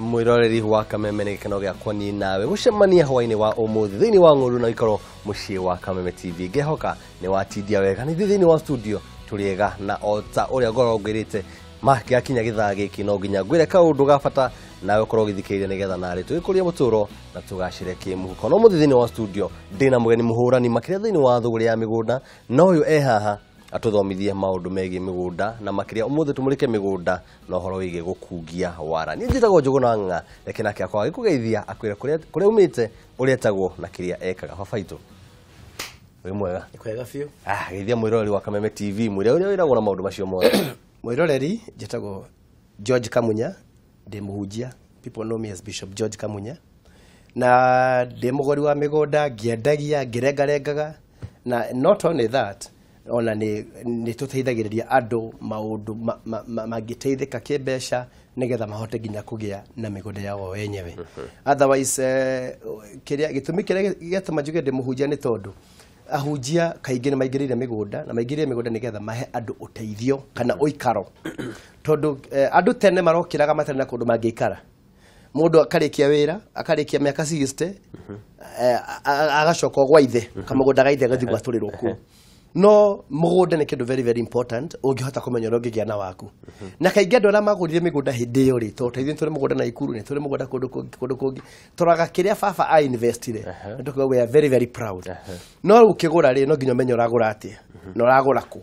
Mwiroreri wa Kameme nĩ gĩkeno gĩakwa niĩ nawe gũcemania hwaĩ-inĩ wa ũmũthĩ thĩinĩ wa ng'ũndũ na ikoro mũciĩ wa Kameme TV. Ngehoka nĩ watindia wega nĩ thĩinĩ wa studio tũrĩ ega na o ta ũrĩa ngoragwo ngwĩrĩte ma gĩakinya gĩthaa gĩkĩ no nginya ngwĩre kaũndũ ga bata nawe ũkorwo ũgĩthikĩrĩria nĩgetha narĩ tũgĩkũria mũtũro na tũgacĩre kĩmũhuko. No mũthĩ thĩinĩ wa studio ndĩna mũgeni mũhũrani makĩria thĩinĩ wa thũgũrĩ ya mĩgũnda, na ũyũ e haha atũthomithie maũndũ megiĩ mĩgũnda na makĩria ũmũthĩ tũmũrĩke mĩgũnda na ũhoro wĩgiĩ gũkungia wara. Niĩ njĩtagwo Njũgũna Ng'ang'a, reke nake akwa agĩkũgeithia akwĩre kũrĩa umĩte, ũrĩa etagwo na kĩrĩa ekaga. Baba itũ, wĩ mwega? Nĩ kwega biũ. Ah, geithia mwĩroreri wa Kameme TV, mwĩre ũrĩa wĩragwo na maũndũ macio mothe. Mwĩroreri, njĩtagwo George Kamunya, ndĩ mũhunjia. People know me as Bishop George Kamunya. Na ndĩ mũgũri wa mĩgũnda, ngĩendagia, ngĩrengarengaga. Na not only that, ona nĩ tũteithagĩrĩria andũ maũndũ mangĩteithĩka kĩmbeca nĩgetha mahote nginya kũgĩa na mĩgũnda yao wenyewe. Otherwise, kĩrĩa gĩtũmi kĩrĩa gĩatũma njuge ndĩ mũhunjia nĩ tondũ ahunjia kaingĩ nĩ maingĩrĩire mĩgũnda na maingĩrĩire mĩgũnda nĩgetha mahe andũ ũteithio kana ũikaro, tondũ andũ tene marokĩraga matarĩ na kũndũ mangĩikara. Mũndũ akarĩkia wĩra, akarĩkia mĩaka 60, agacoka gwa ithe, kamũgũnda ga ithe, agathiĩ gwatũrĩrwo kũu. No mũgũnda nĩ kĩndũ very very important ũngĩhota kũmenya ũrĩa ũngĩgĩa na waku. Na kaingĩ andũ arĩa magũrire mĩgũnda hĩndĩ ĩyo rĩ, tondũ ta ithuĩ nĩ tũrĩ mũgũnda Naikuru, nĩ tũrĩ mũgũnda kũndũ kũngĩ, kũndũ kũngĩ, tũroraga kĩrĩa baba a investire na tũkauga we are very very proud. No rĩu ũkĩgũra rĩ, no nginya ũmenye ũragũra atĩa na ũragũra kũ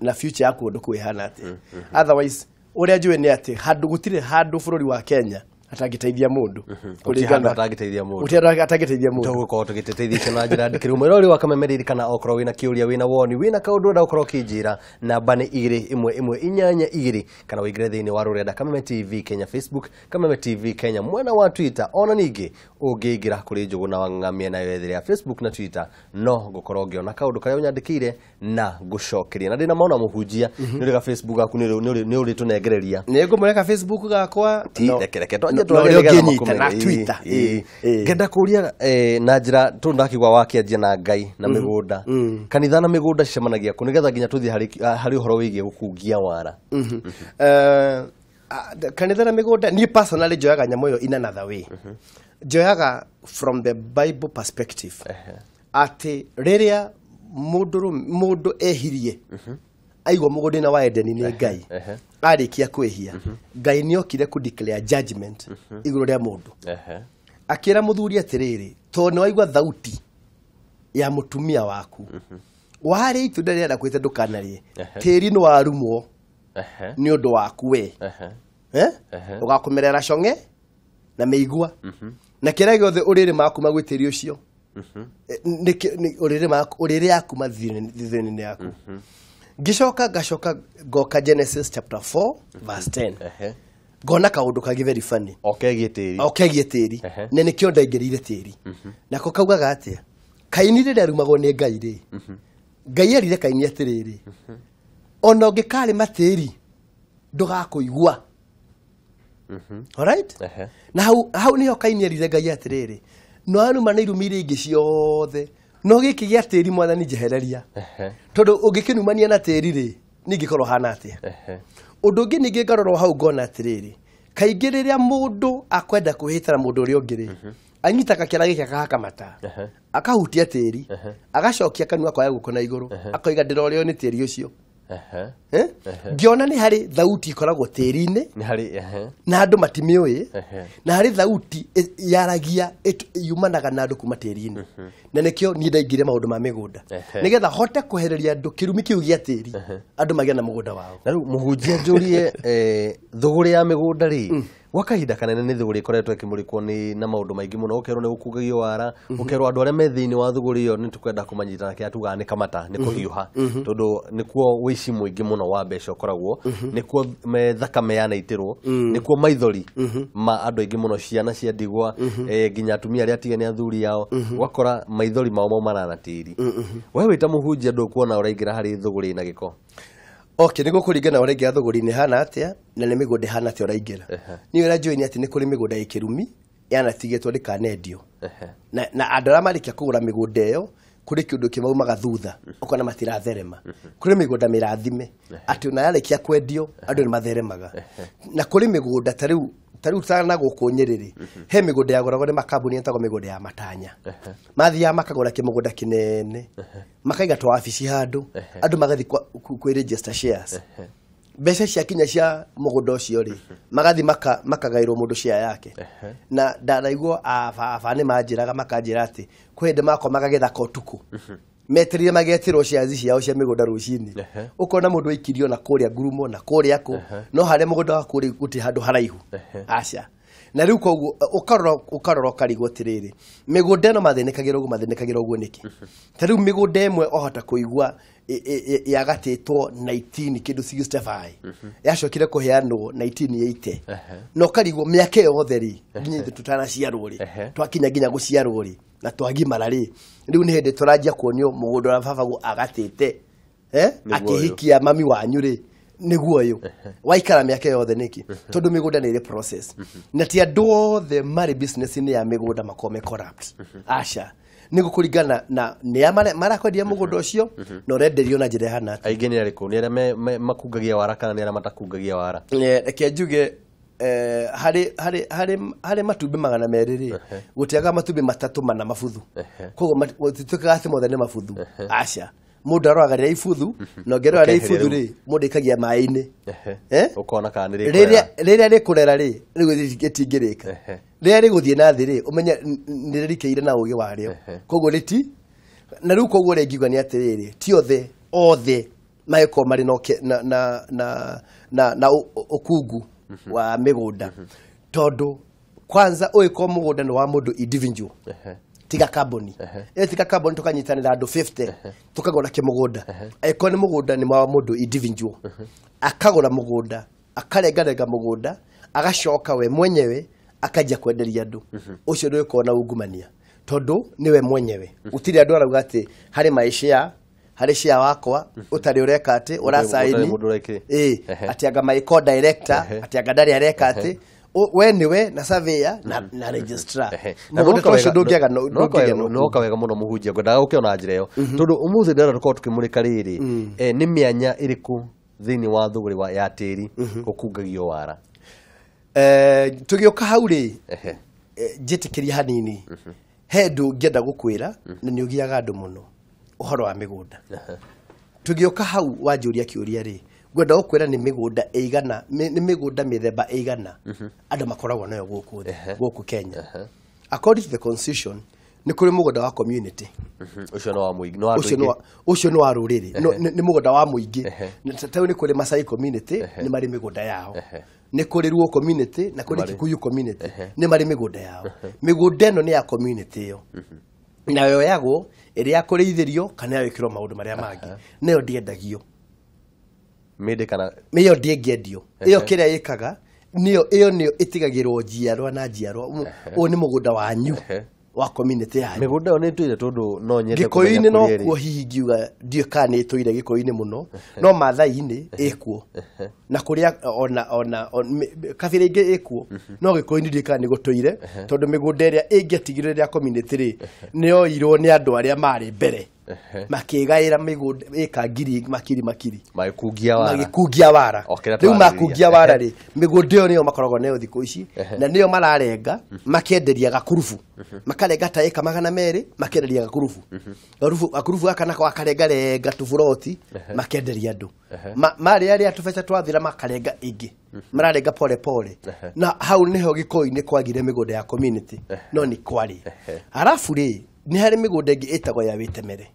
na future yaku ũndũ kũu ĩhana atĩa. Otherwise, ũrĩa njũĩ nĩ atĩ handũ gũtirĩ handũ bũrũri wa Kenya hatangĩteithia mũndũ. Gũtirĩ handũ hatangĩteithia mũndũ. Gũtirĩ handũ hatangĩteithia mũndũ. Tũgũkorwo tũgĩteithia na njĩra ndikĩru. Mwĩroreri wa Kameme, ririkana okorwo wĩna kĩũria, wĩna woni, wĩna kaũndũ ũrenda gũkorwo ũkĩnjĩra, namba nĩ 21182 kana ũingĩre thĩinĩ wa rũrenda Kameme TV Kenya Facebook, Kameme TV Kenya mwena wa Twitter. Ona ningĩ ũngĩingĩra kũrĩ Njũgũna wa Ng'ang'a mĩena yothe ya Facebook na Twitter, no ngũkorwo ngĩona kaũndũ karĩa ũnyandĩkĩire na ngũcokeria. Na ndĩna mona mũhunjia nĩ ũrĩ ga Facebook gaku nĩ ũrĩtũnengereria. Nĩ ngũmũreka Facebook gakwa. Ti reke reke twanje no twarie ũrĩa nĩgetha ũngĩnyita na makũmenye. Twitter. Ĩĩ. Ngenda kũria na njĩra tondũ ndakigua wakĩanjia na Ngai na mĩgũnda, kanitha na mĩgũnda cicemanagia kũ, nĩgetha nginya tũthiĩ harĩ ũhoro wĩgiĩ gũkungia wara? Kanitha na mĩgũnda, niĩ personally njoyaga nyamũ ĩyo in another way. Njoyaga from the Bible perspective atĩ rĩrĩa mũndũ ehirie aigwo mũgũnda-inĩ wa Edeni nĩ Ngai, arĩkia kwĩhia, Ngai nĩ okire kũ declare judgment igũrũ rĩa mũndũ. Akĩra mũthuri atĩrĩrĩ, tondũ nĩ waigua thauti ya mũtumia waku, warĩa itunda rĩrĩa ndakwĩte ndũkanarĩe, tĩri nĩ warumwo nĩ ũndũ waku we. Eh? Ũgakũmerera cong'e na mĩigua na kĩrĩa gĩothe ũrĩrĩmaga kuma gwĩ tĩri ũcio. Ũrĩrĩaga kuma thithino-inĩ yaku. Ngĩcoka ngacoka ngoka Genesis chapter 4 verse 10, ngona kaũndũ kangĩ very funny. O kegiĩ tĩri. O kegiĩ tĩri. Na nĩkĩo ndaingĩrĩire tĩri. Nako kaugaga atĩa? Kaini rĩrĩa arumagwo nĩ Ngai rĩ, Ngai erire Kaini atĩrĩrĩ, ona ũngĩkarĩma tĩri ndũgakũigua. Alright? Na hau nĩho Kaini erire Ngai atĩrĩrĩ, no aruma na irumi iria ingĩ ciothe, no gĩkĩ gĩa tĩri, Mwathani, njehereria, tondũ ũngĩkĩnumania na tĩri rĩ, ningĩkorwo hana atĩa? Ũndũ ũngĩ ningĩ ngarorwo hau ngona atĩrĩrĩ, kaingĩ rĩrĩa mũndũ akwenda kwĩhĩtana mũndũ ũrĩa ũngĩ rĩ, anyitaga kĩara gĩkĩ akahaka mata, akahutia tĩri, agacokia kanua akoya guoko na igũrũ, akoiga ndĩrorĩo nĩ tĩri ũcio. Eh? Ngĩona nĩ harĩ thauti ikoragwo tĩri-inĩ Nĩ harĩ na andũ matimĩũĩ, na harĩ thauti yaragia yumanaga na andũ kuma tĩri-inĩ, na nĩkĩo niĩ ndaingĩre maũndũ ma mĩgũnda nĩgetha hote kwehereria andũ kĩrumi kĩu gĩa tĩri, andũ magĩe na mũgũnda wao. Na rĩu mũhunjia, njũrie, thũgũrĩ ya mĩgũnda rĩ, gwa kahinda kanene nĩ thũgũrĩ ĩkoretwo ĩkĩmũrĩkwo nĩ na maũndũ maingĩ mũno, ũkerwo nĩ gũkungagio wara, ũkerwo andũ arĩa me thĩinĩ wa thũgũrĩ ĩyo nĩ tũkwenda kũmanyita na kĩrĩa tugaga nĩ kamata, nĩ kũhiũha, tondũ nĩkuo wĩici mũingĩ mũno wa mbeca ũkoragwo, nĩkuo thakame yanaitĩrwo, nĩkuo maithori ma andũ aingĩ mũno, ciana cia ndigwa, nginya atumia arĩa atige nĩ athuri ao, ũgakora maithori mao maumanaga na tĩri. We wĩ ta mũhunjia, ndũkuona ũraingĩra harĩ thũgũrĩ na gĩko? Okay, nĩ gũkũringana ũraingĩra thũgũrĩ-inĩ hana atĩa na nĩ mĩgũnda ĩhana atĩa ũraingĩra. Niĩ ũrĩa njũĩ nĩ atĩ nĩ kũrĩ mĩgũnda ĩ kĩrumi yanatigĩtwo ndĩkanendio, na andũ arĩa marĩkia kũgũra mĩgũnda ĩyo kũrĩ kĩũndũ kĩmaumaga thutha ũkona matiratherema. Kũrĩ mĩgũnda mĩrathime atĩ ona yarĩkia kwendio andũ nĩ matheremaga, na kũrĩ mĩgũnda ta rĩu Ta rĩu ta na gũkũ Nyĩrĩ rĩ, he mĩgũnda yagũragwo nĩ makambuni ĩtagwo mĩgũnda ya matanya. Mathiaga makagũra kĩmũgũnda kĩnene, makaiga twabici handũ, andũ magathiĩ kwĩ register shares. Mbeca ciakinya cia mũgũnda ũcio rĩ, magathiĩ makagaĩrwo mũndũ share yake. Na ndanaigua baba nĩ manjĩraga, makanjĩra atĩ kwĩ hĩndĩ makomaga gĩthaka ũtukũ metereire magetĩrwo shares ciao cia mĩgũnda rũcinĩ. Ũkona mũndũ aikirio na kũrĩa ngurumo na kũrĩa kũ, no harĩa mũgũnda waku ũrĩ gũtirĩ handũ haraihu. Aca. Na rĩu koguo ũkarora ũkarigwo atĩrĩrĩ, mĩgũnda ĩno mathĩnĩkagĩra ũguo nĩkĩ? Ta rĩu mĩgũnda ĩmwe ohota kũigua yagatĩtwo 19 kĩndũ 65, yacokire kũheanwo 1980, na ũkarigwo mĩaka ĩyo yothe rĩ, nginya ithuĩ tũtanaciarwo rĩ, twakinya nginya gũciarwo rĩ na twagimara rĩ, rĩu nĩ hĩndĩ tũranjia kuonio mũgũnda ũrĩa babaguo agatĩte, Nĩguo ũyũ. Akĩhikia mami wanyu rĩ, nĩguo ũyũ waikara mĩaka yothe nĩkĩ? Tondũ mĩgũnda nĩ ĩrĩ process, na ti andũ othe marĩ business-inĩ ya mĩgũnda makorwo me corrupt. Aca, nĩ gũkũringana na nĩa marakwendia mũgũnda ũcio na ũrenderio na njĩra ĩhana atĩa. Aingĩ nĩ arĩkũ? Nĩ arĩa makungagia wara kana nĩ arĩa matakungagia wara? Reke njuge, harĩ matumbĩ 200 rĩ, gũtiaga matumbĩ matatũ mana mabuthu. Koguo gũtituĩkaga atĩ mothe nĩ mabuthu. Aca, mũndũ aroraga rĩrĩa ibuthu, na ũngĩrora rĩa Ũkeheria ibuthu rĩu. rĩ, mũndũ aikagia maĩ-inĩ. Eh? Ũkona kana nĩ Rĩrĩa rĩkũrera. rĩrĩa rĩkũrera rĩ, rĩu rĩtingĩrĩka. Rĩrĩa rĩgũthiĩ na thĩ rĩ, ũmenye nĩ rĩrikĩire na ũgĩ warĩo. Koguo rĩti na rĩu koguo rĩ, ngiuga nĩ atĩrĩrĩ, ti othe magĩkorwo marĩ na na ũkungu wa mĩgũnda, tondũ kwanza ũgĩkorwo mũgũnda nĩ wa mũndũ individual, tiga kambuni ĩyo, tiga kambuni tũkanyitanĩra andũ 50 tũkagũra kĩmũgũnda. Angĩkorwo nĩ mũgũnda nĩ wa mũndũ individual, akagũra mũgũnda, akarengarenga mũgũnda, agacoka we mwenyewe akanjia kwenderia andũ, ũcio ndũgĩkorwo na ungumania, tondũ nĩwe mwenyewe. Gũtirĩ andũ arauga atĩ harĩ my share, harĩ share wakwa ũtarĩ ũreka atĩ ũracaini. Mũndũ ũrekĩ. Ĩ, atĩ anga my co-director, atĩ anga ndarĩ areka atĩ we nĩwe na surveyor na registrar. Mũgũnda ta ũcio ndũngĩaga ndũngĩgĩa na Noka wega mũno, mũhunjia. Ngwendaga gũkĩona na njĩra ĩyo, tondũ ũmũthĩ ndĩrenda tũkorwo tũkĩmũrĩka rĩrĩ, nĩ mĩanya ĩrĩkũ thĩinĩ wa thũgũrĩ ya tĩri gũkungagio wara? Tũgĩũka hau rĩ, njĩtĩkĩria hanini, he ndũ ngĩenda gũkwĩra na nĩ ũgiaga andũ mũno ũhoro wa mĩgũnda. Tũgĩũka hau wanjũria kĩũria rĩ, ngwenda gũkwĩra nĩ mĩgũnda ĩigana, nĩ mĩgũnda mĩthemba ĩigana andũ makoragwo nayo gũkũ thĩ, gũkũ Kenya. According to the constitution, nĩ kũrĩ mũgũnda wa community. Ũcio nĩ wa mũingĩ, nĩ wa andũ Ũcio nĩ aingĩ. Ũcio nĩ wa rũrĩrĩ. Nĩ mũgũnda wa mũingĩ. Ta rĩu nĩ kũrĩ Masai community, nĩ marĩ mĩgũnda yao, nĩ kũrĩ Luo community na kũrĩ Marĩ. Kikuyu community, nĩ marĩ mĩgũnda yao. Mĩgũnda ĩno nĩ ya community ĩyo, nayo yoyagwo ĩrĩ ya kũrĩithĩrio kana ya gwĩkĩrwo maũndũ marĩa mangĩ. Nayo ndĩendagio. Mĩndĩ kana Ĩyo ndĩngĩendio. Ĩyo kĩrĩa ĩkaga nĩyo ĩyo nĩyo ĩtigagĩrwo njiarwa na njiarwa. Ũyũ nĩ mũgũnda wanyu wa community yanyu. Mĩgũnda ĩyo nĩ ĩtũire, tondũ no nyende Gĩkũyũ-inĩ kũmenya no kũrĩa ĩrĩ. kuo hihi ngiuga ndiũĩ kana nĩ ĩtũire Gĩkũyũ-inĩ mũno, no Maathai-inĩ ĩkuo na kũrĩa ona kabira ingĩ ĩkuo, no Gĩkũyũ-inĩ ndiũĩ kana nĩ gũtũire, tondũ mĩgũnda ĩrĩa ĩngĩatigire ya community rĩ, nĩ yoirwo nĩ andũ arĩa marĩ mbere, makĩgaĩra mĩgũnda ĩka ngiri makiri makiri. Magĩkungia wara. Magĩkungia wara. O, kĩrĩa Rĩu twaragĩrĩria. makungia wara rĩ, mĩgũnda ĩyo nĩyo makoragwo nayo thikũ ici, na nĩyo mararenga makenderia gakurubu, makarenga ta ĩka 200, makenderia gakurubu, gakurubu gaka nako gakarengarenga tũburoti, makenderia andũ. Marĩa arĩa tũbeca twathira makarenga ĩngĩ, mararenga pole pole. Na hau nĩho Gĩkũyũ-inĩ kwagire mĩgũnda ya community, no nĩ kwarĩ. Arabu rĩ, nĩ harĩ mĩgũnda ĩngĩ ĩtagwo ya wĩtemere.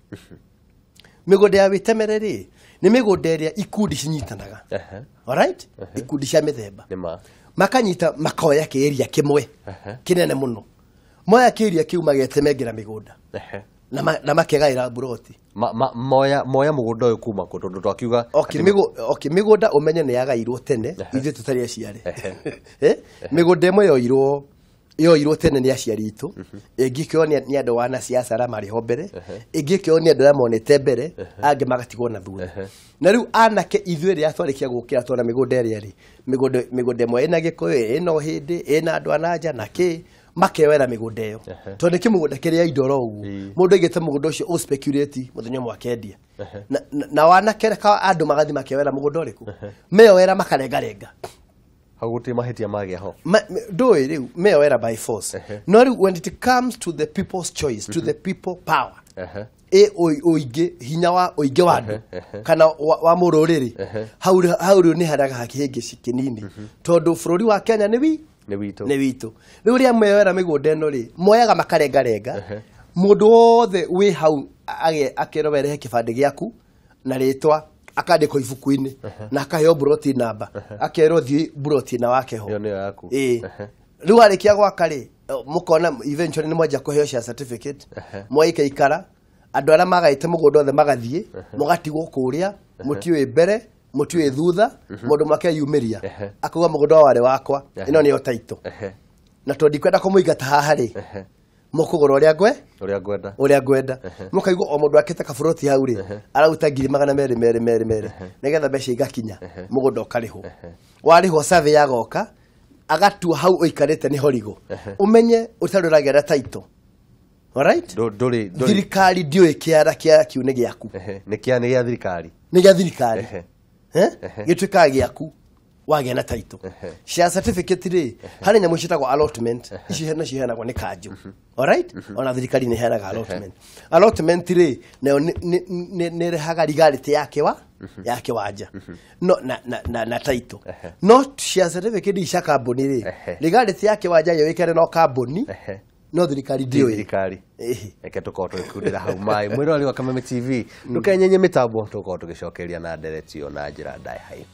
Mĩgũnda ya wĩtemere rĩ, nĩ mĩgũnda ĩrĩa ikundi cinyitanaga. Alright, ikundi cia mĩthemba Nĩ ma. Makanyita makoya kĩĩria kĩmwe kĩnene mũno, moya kĩĩria kĩu magetemengera mĩgũnda na makegaĩra mburoti. Moya mũgũnda ũyũ kuma kũ? Tondũ twakiuga Okay, okay, mĩgũnda ũmenye nĩ yagairwo tene ithuĩ tũtarĩ aciare. Mĩgũnda ĩmwe yoirwo tene nĩ aciari itũ, ĩngĩ ĩkĩoywo nĩ andũ wana siasa arĩa marĩ ho mbere, ĩngĩ ĩkĩoywo nĩ andũ arĩa monete mbere, angĩ magatigwo na thutha. Na rĩu anake ithuĩ rĩrĩa twarĩkia gũkĩra tuona mĩgũnda ĩrĩa rĩ, mĩgũnda ĩmwe ĩna Gĩkũyũ, ĩna Ũhĩndĩ, ĩna andũ a nanja na kĩ, makeoera mĩgũnda ĩyo, tondũ nĩ kĩmũgũnda kĩrĩa indo oro ũguo. Mũndũ aigĩte mũgũnda ũcio ũ speculate, mũthenya ũmwe akendia. Na wanake reka andũ magathiĩ makeoera mũgũnda ũrĩkũ meoera makarengarenga. Hau gũtirĩ mahĩtia magĩa ho. Ndũĩ rĩu meyoera by force. No rĩu when it comes to the people's choice, to the people power, ĩ ũingĩ, hinya wa ũingĩ wa andũ kana wa mũrũrĩrĩ, hau rĩu nĩ harĩa hakĩhĩngĩci kĩnini, tondũ bũrũri wa Kenya nĩ wi nĩ witũ. Nĩ witũ. Rĩu rĩrĩa meyoera mĩgũnda ĩno rĩ, moyaga makarengarenga mũndũ wothe wĩ hau akerwo werehe kĩbandĩ gĩaku na rĩtwa, akandĩkwo ibuku-inĩ na akaheo buroti namba, akerwo thiĩ buroti na wake ho. Ĩyo nĩyo yaku. Ĩĩ. Rĩu warĩkia gwaka rĩ, mũkona eventually nĩ mwanjia kũheo share certificate, mwaikaikara andũ arĩa magaĩte mũgũnda othe magathiĩ, mũgatigwo kũrĩa, mũtiũĩ mbere mũtiũĩ thutha, mũndũ makeyumĩria akauga mũgũnda warĩ wakwa, ĩno nĩyo title, na tondũ ndikwenda kũmũingata haha rĩ, mũkũgũra ũrĩa ngwe ũrĩa ngwenda, ũrĩa ngwenda. Mũkaigua o mũndũ akĩte kaburoti hau rĩ, arauta 200,000 merĩ merĩ merĩ, nĩgetha mbeca igakinya mũgũnda ũkarĩhwo. Warĩhwo survey agoka agatua hau ũikarĩte nĩ horigo, ũmenye ũtarĩ ũragera title. Alright? Ndũrĩ thirikari ndiũĩ kĩara kĩa kiu nĩ gĩaku. Nĩ kĩa, nĩ gĩa thirikari. Nĩ gĩa thirikari. Gĩtuĩkaga gĩaku wagĩa na title. Share certificate rĩ, harĩ nyamũ ciĩtagwo allotment, ici nacio ciheanagwo nĩ kanjũ. Alright? Ona thirikari nĩ ĩheanaga allotment. Allotment rĩ, nayo nĩ ĩrehaga legality ya kĩwanja. No na title. No share certificate cia kambuni rĩ, legality ya kĩwanja yũĩkaine no kambuni, no thirikari ndiũĩ. Thirikari. Reke tũkorwo tũgĩkundĩra hau maĩ. Mwĩroreri wa Kameme TV, ndũkenyenye mĩtambo, tũkorwo tũgĩcokeria na ndereti ĩyo na njĩra ndaya hai.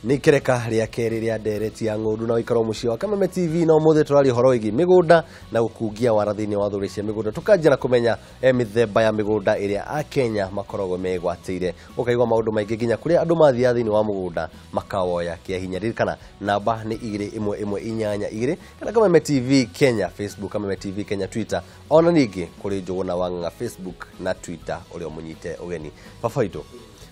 Nĩ ikereka rĩa kerĩ rĩa ndereti ya ng'ũndũ na ũikaro mũciĩ wa Kameme TV, na ũmũthĩ tũraria ũhoro wĩgiĩ mĩgũnda na gũkungia wara thĩinĩ wa thũgũrĩ cia mĩgũnda. Tũkanjia na kũmenya mĩthemba ya mĩgũnda ĩrĩa Akenya makoragwo megwatĩire. Ũkaigua maũndũ maingĩ nginya kũrĩa andũ mathiaga thĩinĩ wa mũgũnda makawoya kĩa hinya. Ririkana namba nĩ 21182 kana Kameme TV Kenya Facebook, Kameme TV Kenya Twitter, ona ningĩ kũrĩ Njũgũna wa Ng'ang'a Facebook na Twitter ũrĩa ũmũnyite ũgeni. Baba witũ,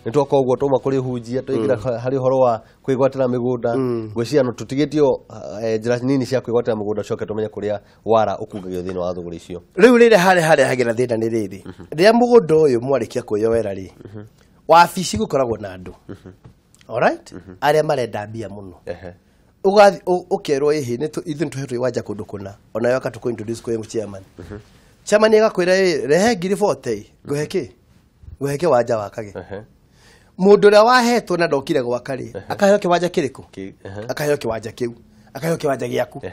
nĩ twoka ũguo twauma kũrĩ hunjia twaingĩra harĩ ũhoro wa kwĩgwatĩra mĩgũnda. Ngwĩciria no tũtigĩtio njĩra nini cia kwĩgwatĩra mũgũnda, coke tũmenye kũrĩa wara ũkungagio thĩinĩ wa thũgũrĩ icio. Rĩu rĩrĩa harĩa hagĩra thĩna nĩ rĩrĩ, rĩrĩa mũgũnda ũyũ mwarĩkia kwĩyoera rĩ, wabici gũkoragwo na andũ, alright, arĩa marenda mbia mũno. Ũgathiĩ ũkerwo ĩhĩ ithuĩ nĩ tũhetwo iwanja kũndũ kũna, ona yoka tũkũ introduce kwĩ chairman. Chairman agakwĩra rehe 40,000 ngũhe kĩ, ngũhe kĩwanja wakage. Mũndũ ũrĩa wahetwo na ndokire gwaka rĩ, akaheo kĩwanja kĩrĩkũ? Akaheo kĩwanja kĩu, akaheo kĩwanja gĩaku.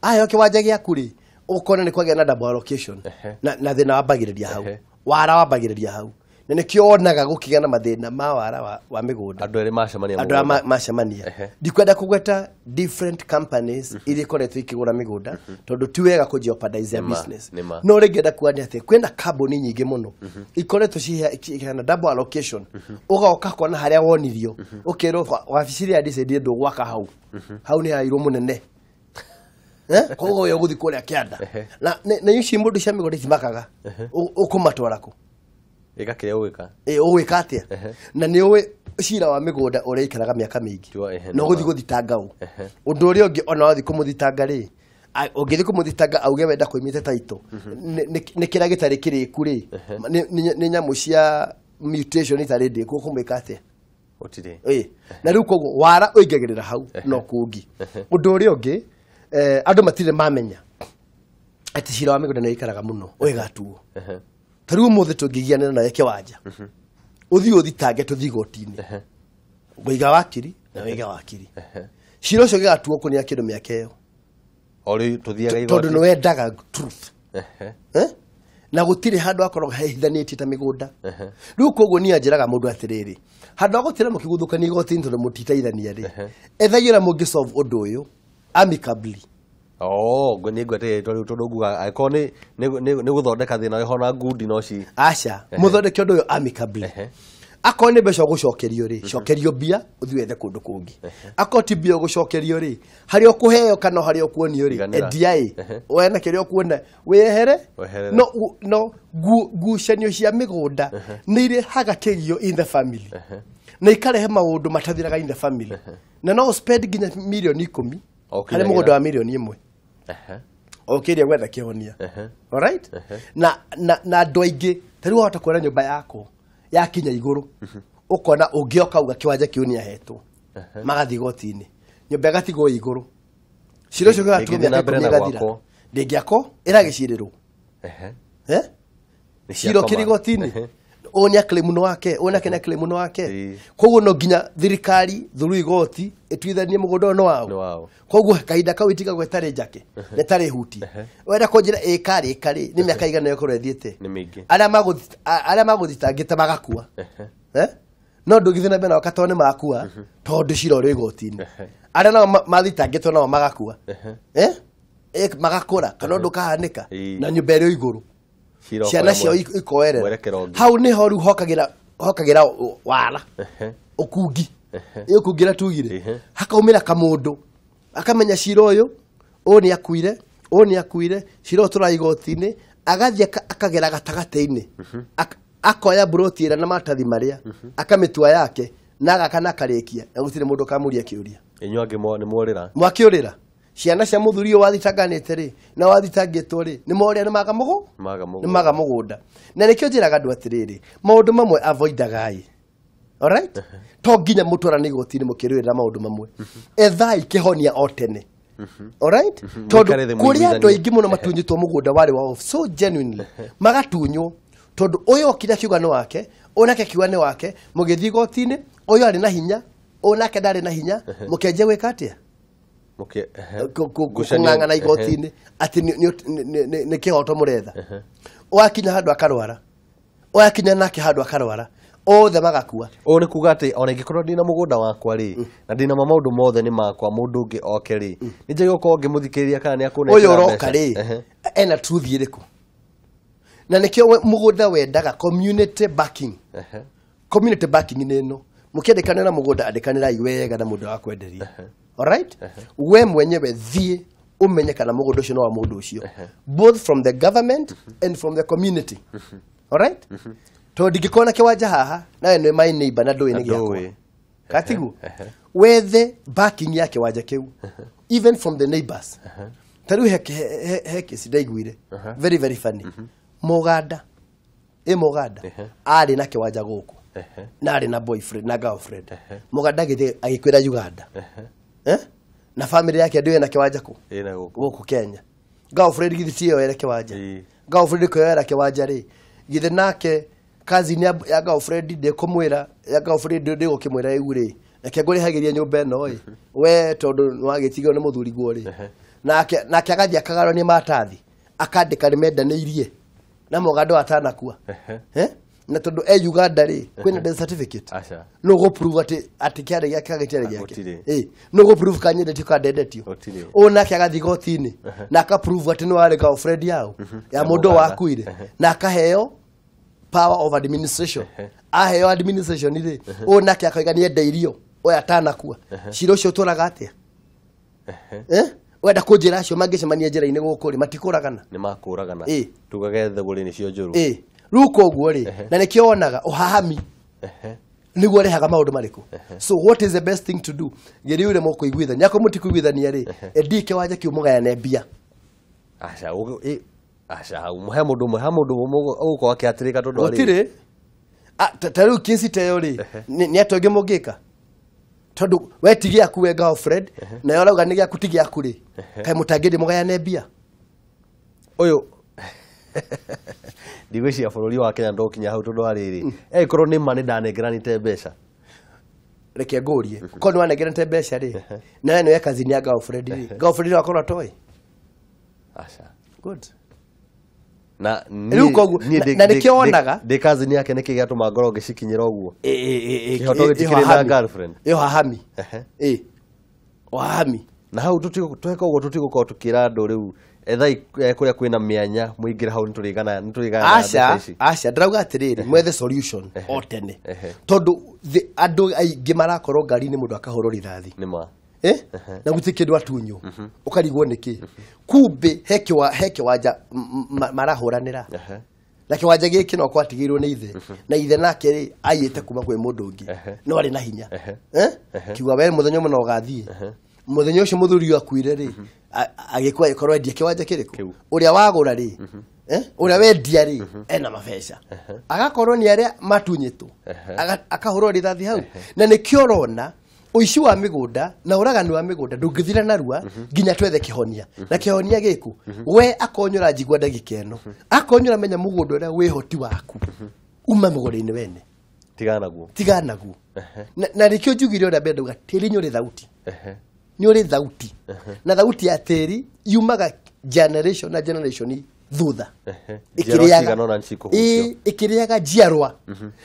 Aheo kĩwanja gĩaku rĩ, ũkona nĩ kwagĩa na double allocation na thĩna wambagĩrĩria hau, wara wambagĩrĩria hau, na nĩkĩo wonaga gũkĩgĩa na mathĩna ma wara wa mĩgũnda. Andũ erĩ macemania, andũ arĩa macemania. Ndikwenda kũgweta different companies iria ikoretwo ikĩgũra mĩgũnda, tondũ ti wega kũ jeopardize their business. No rĩngĩenda kuga nĩ atĩ kwĩna kambuni nyingĩ mũno ikoretwo ciheana double allocation, ũgoka kuona harĩa wonirio, ũkerwo wabici ĩrĩa decide ndũgwaka hau, hau nĩ hairwo mũnene, koguo ũyũ ũgũthiĩ kũrĩa kĩanda. Na ici mũndũ cia mĩgũnda itimakaga, ũkũmatwara kũ? Ĩka kĩrĩa ũgwĩka. Ũgwĩka atĩa? Na nĩ ũĩ cira wa mĩgũnda ũrĩa ikaraga mĩaka mĩingĩ, na ũgũthiĩ gũthitanga ũ. Ũndũ ũrĩa ũngĩ ona wathiĩ kũmũthitanga rĩ, ũngĩthiĩ kũmũthitanga auge wenda kũimĩte title, nĩ kĩrĩa gĩtarĩ kĩrĩku rĩ, nĩ nyamũ cia mutation itarĩ ndĩku, ũkũmwĩka atĩa? Gũtirĩ. Na rĩu koguo wara ũingagĩrĩra hau no kũngĩ. Ũndũ ũrĩa ũngĩ, andũ matirĩ mamenya atĩ cira wa mĩgũnda nĩ ũikaraga mũno ũgĩgatuo. Ta rĩu ũmũthĩ tũngĩgianĩra nawe kĩwanja, ũthiĩ ũthitange tũthiĩ igoti-inĩ, waiga wakiri na waiga wakiri, cira ũcio ũgĩgatuo kũnia kĩndũ mĩaka ĩyo, tondũ nĩ wendaga truth, na gũtirĩ handũ akoragwo hehithanĩtie ta mĩgũnda. Rĩu koguo niĩ anjĩraga mũndũ atĩrĩrĩ, handũ ha gũtira mũkĩguthũkania igoti-inĩ tondũ mũtiteithania rĩ, ethagia ũrĩa mũngĩ solve ũndũ ũyũ amicably. Nĩ ngwetereire rĩu tondũ nguga angĩkorwo nĩ gũthondeka thĩna wĩho na ngundi no ci. Aca, mũthondeke ũndũ ũyũ amicably. Akorwo nĩ mbeca ũgũcokerio rĩ, cokerio mbia ũthiĩ wethe kũndũ kũngĩ. Akorwo ti mbia ũgũcokerio rĩ, harĩa ũkũheo kana harĩa ũkuonio rĩ, endia ĩ, wena kĩrĩa ũkuona wĩyehere. No ngucanio cia mĩgũnda nĩ irehaga kĩgio in the family. Na ikarehe maũndũ matathiraga in the family. Na no spend nginya milioni 10 harĩ mũgũnda wa milioni 1. Okĩria gwetha kĩhonia. Alright? Na na andũ aingĩ ta rĩu wahota kuona nyũmba yako yakinya igũrũ ũkona ũngĩoka uga kĩwanja kĩu nĩahetwo magathiĩ igoti-inĩ nyũmba ĩgatigwo igũrũ cira ũcio ũgatua mĩaka 10 ĩgathira ndĩngĩakwo ĩragĩcirĩrwo cira ũkĩrĩ igoti-inĩ ũyũ nĩ claim no wake ũyũ nake nĩ claim no wake koguo no nginya thirikari through igoti ĩtuithanie mũgũnda ũyũ nĩ wao koguo kahinda kau itigagwo ĩtarĩ njake na ĩtarĩ huti wenda kũnjĩra ĩkarĩka rĩ nĩ mĩaka igana ĩkorwo ĩthiĩte arĩa magũthitangĩte magakua no ndũngĩthiĩ na mbere nao tondũ nĩ makua tondũ cira ũrĩ igoti-inĩ arĩa nao mathitangĩtwo nao magakua magakũra kana ũndũ ũkahanĩka na nyũmba ĩrĩ igũrũ ciana ciao ikoerera hau niho riu hokagira wara ukungi ukungira tugire hakaumira kamundu akamenya cira uyu uyu ni akuire uyu ni akuire cira uyu tura igoti-inĩ agathie akagera gatagatĩ-inĩ akoya buroti ĩrĩa na maratathi maria akamitua yake na agaka na akarĩkia na gũtirĩ mũndũ ũkamũria kĩũria inyuĩ angĩ nĩ mworĩra mwakĩũrĩra ciana cia mũthuri ũyũ wathitanganĩte rĩ na wathitangĩtwo rĩ nĩ morĩa nĩ maga mũgũnda na nĩkĩo njĩraga andũ atĩrĩrĩ maũndũ mamwe avoidagai alright to nginya mũtwarane igoti-inĩ mũkĩrũĩrĩra maũndũ mamwe ethai kĩhonia o tene alright tondũ kũrĩ andũ aingĩ mũno matunyĩtwo mũgũnda warĩ wao so genuinely magatunywo tondũ ũyũ okire akiuga nĩ wake ũyũ nake akiuga nĩ wake mũgĩthiĩ igoti-inĩ ũyũ arĩ na hinya ũyũ nake ndarĩ na hinya mũkĩanjia gwĩka atĩa kũng'ang'ana igoti-inĩ atĩ nĩ kĩhoto mũretha wakinya handũ akarwara wakinya nake handũ akarwara othe magakua ũũ nĩ kuga atĩ ona ingĩkorwo ndĩna mũgũnda wakwa rĩ na ndĩna maũndũ mothe nĩ makwa mũndũ ũngĩ oke rĩ nĩ njagĩrĩirwo gũkorwo ngĩmũthikĩrĩria kana nĩ akũnengera ũyũ ũroka rĩ ena truth ĩrĩkũ na nĩkĩo mũgũnda wendaga community backing community backing nĩ ĩno mũkĩandĩkanĩra mũgũnda andĩkanĩrai wega na mũndũ wa kwenderia alright we mwenyewe thiĩ umenye kana mũgũnda ũcio no wa mũndũ ũcio both from the government and from the community alright tondũ ndingĩkorwo na kĩwanja haha nawe nĩ my neighbor na ndũĩ nĩ gĩakwa katiguo wethe backing ya kĩwanja kĩu even from the neighbors ta rĩu he kesi ndaiguire very very funny Mũganda Mũganda arĩ na kĩwanja gũkũ na arĩ na boyfriend na girlfriend Mũganda agĩthiĩ agĩkwĩra Uganda na family yake ndĩyo na kĩwanja kũ gũkũ Kenya girlfriend githĩ tiyo ere kĩwanja girlfriend kwĩyoera kĩwanja rĩ githĩ nake cousin ya girlfriend ndĩkũmwĩra ya girlfriend ndĩgũkĩmwĩra rĩu rĩ reke ngũrĩhagĩria nyũmba ĩno ĩ we tondũ nĩwagĩtigwo nĩ mũthuriguo rĩ nake agathiĩ akagarũrania maratathi akandĩka nĩmendanĩirie na Mũganda atanakua na tondũ e Uganda rĩ kwĩna death certificate no go prove atĩ atĩ kĩarĩ gĩake kana gĩtiarĩ gĩake no go prove kana nyendetio kana ndendetio ũyũ nake agathiĩ igoti-inĩ na aka prove atĩ nĩ warĩ girlfriend yao ya mũndũ wakuire na akaheo power of administration aheo administration rĩ ũyũ nake akoiga nĩendeirio ũyũ atanakua cira ũcio ũtũraga atĩa wenda kũnjĩra acio mangĩcemania njĩra-inĩ gũkũ rĩ matikũragana nĩ makũragana tugage thũgũrĩ nĩcio njũru rĩu koguo rĩ na nĩkĩo wonaga ũhahami nĩguo ũrehaga maũndũ marĩkũ so what is the best thing to do geria ũrĩa mũkũiguithania akorwo mũtikũiguithania rĩ endii kĩwanja kĩu mũgayane mbia aca aca he mũndũ ũmwe he mũndũ ũgũkorwo akĩhatĩrĩka tondũ gũtirĩ ta rĩu kĩsi ta ĩyo rĩ nĩ atĩa ũngĩ mũngĩka tondũ we ti gĩaku we girlfriend nayo ũrauga nĩ gĩaku ti gĩaku rĩ kaĩ mũtangĩthiĩ mũgayane mbia ũyũ ndigwĩciria bũrũri wa Kenya ndũgũkinya hau tondũ wa rĩrĩ ĩkorwo nĩ ma nĩ ndanengeranĩte mbeca reke ngũrie korwo nĩ wanengeranĩte mbeca rĩ nawe nĩwe cousin ya girlfriend rĩ girlfriend no akorwo atoĩ aca good na rĩu koguo na nĩkĩo wonaga ndĩ cousin yake nĩkĩ gĩatũma ngorwo ngĩcikinyĩra ũguo kĩhoto gĩtikĩrĩ na girlfriend ĩyo hahami ũhahami na hau tweka ũguo tũtigũkorwo tũkĩra andũ rĩu ethai kũrĩa kwĩna mĩanya mũingĩre hau nĩtũrĩgana aca aca ndĩrauga atĩrĩrĩ mwethe solution o tene tondũ andũ aingĩ marakorwo ngari-inĩ mũndũ akahũrwo rithathi nĩma na gũtirĩ kĩndũ atunywo ũkarigwo nĩkĩ kumbe he kĩwanja marahũranĩra Na kĩwanja gĩkĩ no kwatigĩirwo nĩ ithe, na ithe nake rĩ aiyĩte kuma kwĩ mũndũ ũngĩ no arĩ na hinya. Kiuga we mũthenya ũmwe no ũgathiĩ. Mũthenya ũcio mũthuri ũyũ akuire rĩ, agĩkua agĩkorwo endia kĩwanja kĩrĩkũ? Ũrĩa wagũra rĩ, ũrĩa wendia rĩ, ena mabeca. Agakorwo nĩ arĩa matunyĩtwo. Akahũrwo rithathi hau. Na nĩkĩo ũrona ũici wa mĩgũnda na ũragani wa mĩgũnda ndũngĩthira narua nginya twethe kĩhonia. Na kĩhonia gĩkũ? We akonyora njigua ndagĩka ĩno. Akonyora menya mũgũnda ũrĩa wĩhoti waku. Uma mũgũnda-inĩ wene. Tigana naguo. Tigana naguo. Na nĩkĩo njugire ũrĩa mbere ndauga tĩri nĩ ũrĩ thauti. Nĩ ũrĩ thauti. Na thauti ya tĩri yumaga generation na generation thutha. Ĩkĩrĩaga njiarwa.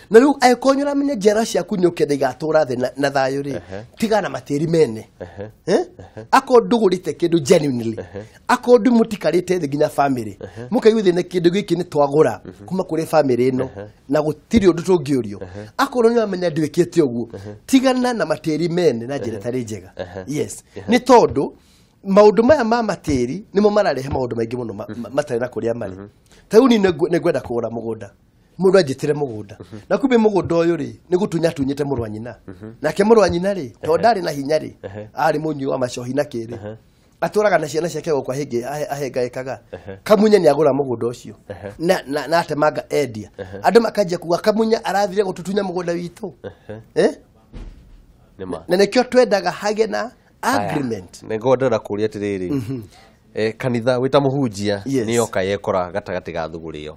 Na rĩu angĩkorwo nĩ ũramenya njiarwa ciaku nĩ ũkenda igatũra thĩ na thayũ rĩ, tigana na matĩri mene. Akorwo ndũgũrĩte kĩndũ genuinely, akorwo ndũmũtikarĩte thĩ nginya family, mũkaigua thĩ na kĩndũ gĩkĩ nĩ twagũra kuma kũrĩ family ĩno na gũtirĩ ũndũ tũngĩũrio. Akorwo nĩ ũramenya ndwĩkĩte ũguo, tigana na matĩri mene na njĩra ĩtarĩ njega. Yes. Nĩ tondũ maũndũ maya ma matĩri nĩmo mararehe maũndũ maingĩ mũno matarĩ na kũrĩa marĩ. Ta rĩu niĩ nĩngwenda kũgũra mũgũnda. Mũndũ anjĩtĩre mũgũnda. Na kumbe mũgũnda ũyũ rĩ, nĩ gũtunya atunyĩte mũrũ wa nyina. Nake mũrũ wa nyina rĩ, tondũ ndarĩ na hinya rĩ, arĩ mũnyui wa macohi na kĩrĩ. Atũraga na ciana ciake gũkũ ahengaĩkaga. Kamunya nĩ agũra mũgũnda ũcio. Na atemanga endia. Andũ makanjia kuga Kamunya arathire gũtũtunya mũgũnda witũ. Na nĩkĩo twendaga hage na agreement. Nĩguo ndĩrenda kũũria atĩrĩrĩ, kanitha wĩta mũhunjia nĩ yoka yekora gatagatĩ ga thũgũrĩ ĩyo.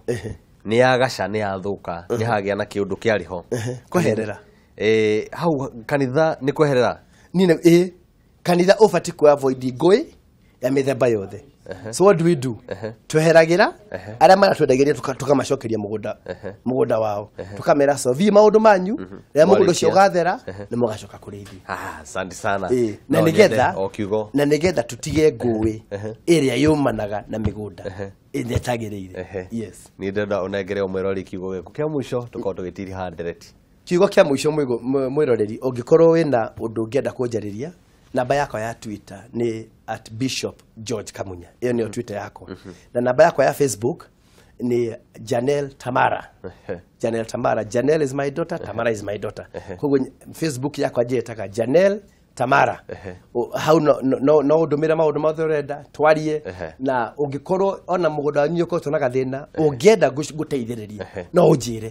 Nĩ yagaca, nĩ yathũka, nĩ hagĩa na kĩũndũ kĩarĩ ho. Kweherera. Hau kanitha nĩ kweherera? Kanitha ũbatiĩ kũ avoid ngũĩ ya mĩthemba yothe. So what do we do? Tweheragĩra arĩa maratwendagĩria tũkamacokeria mũgũnda wao. Tũkamera so thiĩ maũndũ manyu, rĩrĩa mũgũnda ũcio ũgathera nĩ mũgacoka kũrĩ ithuĩ. Asante sana. Na nĩgetha tũtige ngũĩ ĩrĩa yumanaga na mĩgũnda ĩrĩa ĩtagĩrĩire. Yes. Nĩ ndĩrenda ũnengere mwĩroreri kiugo gĩaku kĩa mũico tũkorwo tũgĩtiriha ndereti. Kiugo kĩa mũico mwĩroreri, ũngĩkorwo wĩna ũndũ ũngĩenda kũnjarĩria, namba yakwa ya Twitter ni @Bishop George Kamunya. Iyo nĩyo Twitter yakwa. Na namba yakwa ya Facebook ni Janelle Tamara. Janelle Tamara. Janelle is my daughter, Tamara is my daughter. Koguo Facebook yakwa njĩtaga Janelle Tamara. Hau no ũndũmĩre maũndũ mothe ũrenda twarie, na ũngĩkorwo ona mũgũnda wanyu ũkoretwo na gathĩna ũngĩenda ngũteithĩrĩrie no ũnjĩre.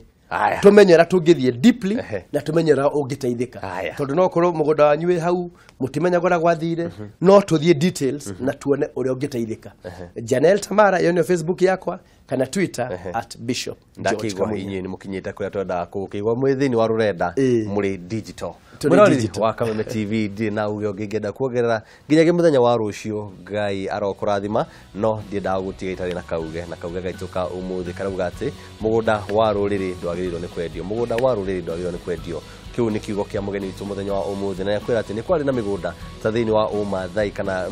Tumenye ũrĩa tũngĩthiĩ deeply na tumenye ũrĩa ũngĩteithĩka. Tondũ no ũkorwo mũgũnda wanyu wĩ hau mũtimenyaga ũrĩa gwathire, no tũthiĩ details na tuone ũrĩa ũngĩteithĩka. Janelle Tamara, ĩyo nĩyo Facebook yakwa kana Twitter @Bishop George Kamunya. Inyuĩ nĩ mũkinyĩte kũrĩa twendaga kũkĩigua mwĩ thĩinĩ wa rũrenda, mũrĩ digital. Mwĩroreri wa Kameme TV, ndirĩ na uge ũngĩ ingĩenda kuongerera nginyagia mũthenya wa rũciũ. Ngai arokũrathima, no ndiendaga gũtiga itarĩ na kauge, na kauge gaitũ ka ũmũthĩ karauga atĩ mũgũnda wa rũrĩrĩ ndwagĩrĩirwo nĩ kwendio. Mũgũnda wa rũrĩrĩ ndwagĩrĩirwo nĩ kwendio. Kĩu nĩ kiugo kĩa mũgeni witũ mũthenya wa ũmũthĩ, na nĩakwĩra atĩ nĩ kwarĩ na mĩgũnda ta thĩinĩ wa ũmathai kana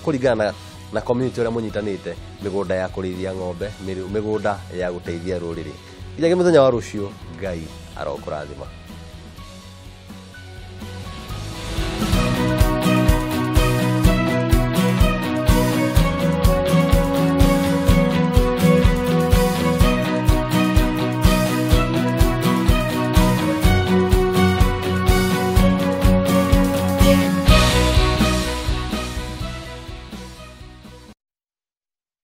kũringana na community ũrĩa mũnyitanĩte, mĩgũnda ya kũrĩithia ng'ombe, mĩgũnda ya gũteithia rũrĩrĩ. Nginyagia mũthenya wa rũciũ, Ngai arokũrathima.